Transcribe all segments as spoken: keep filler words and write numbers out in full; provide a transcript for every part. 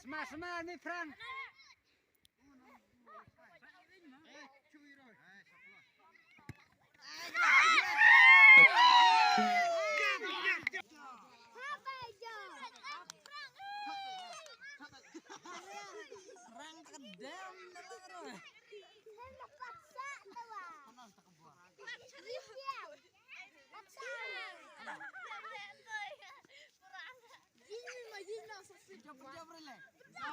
Sma, sma, ni Frank. Rang kedam dalam rumah. Jap, jap, relax. Jap.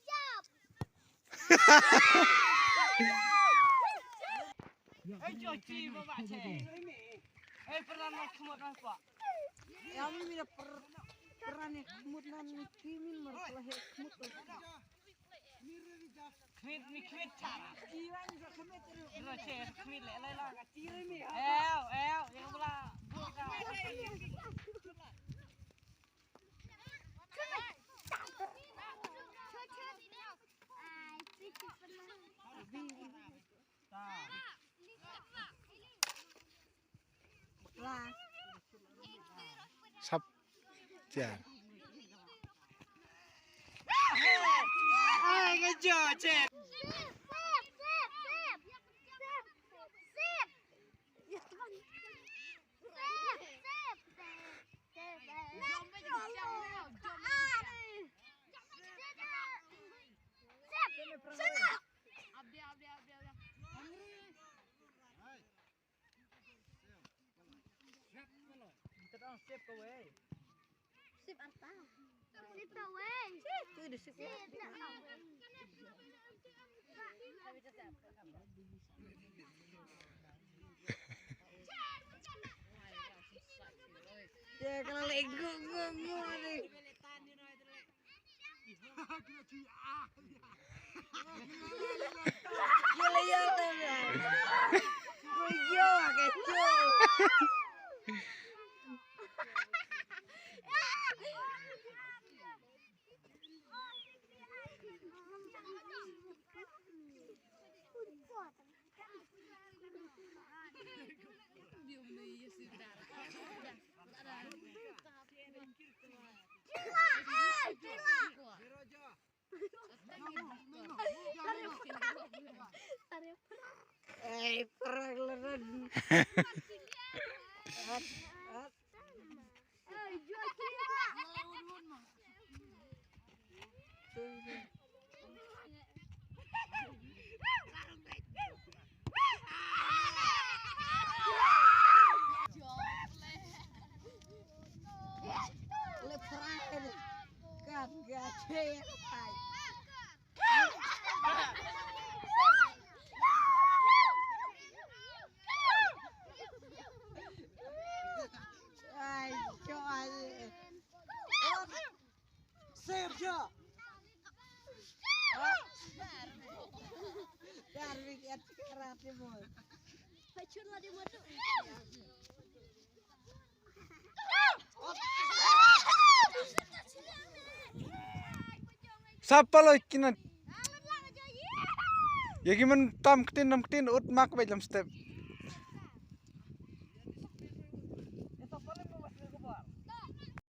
Jap. Eh, cuci, bawa cek. Eh, pernah nak semua nampak. Ya, mi mina per-, pernah ni khmut nan ni kimin mar pelahe khmut. Khmit, mi khmit chara. Ro che khmit le le la. Ew, ew, yang bela. Sap. Jar. Ai, ngejo, cek. Sip arta. Sip away. Sip tu dah sip. Sip dah. Ya, kalau lego, go, go, go ni. Ei, perang leren. At, at. Ai, jooh ai. Save ja. Darwin et karate boy. Pachun la di matu. Sap palo kinan. Ya ki man tam ktin, tam ktin, ut mak bej lam step.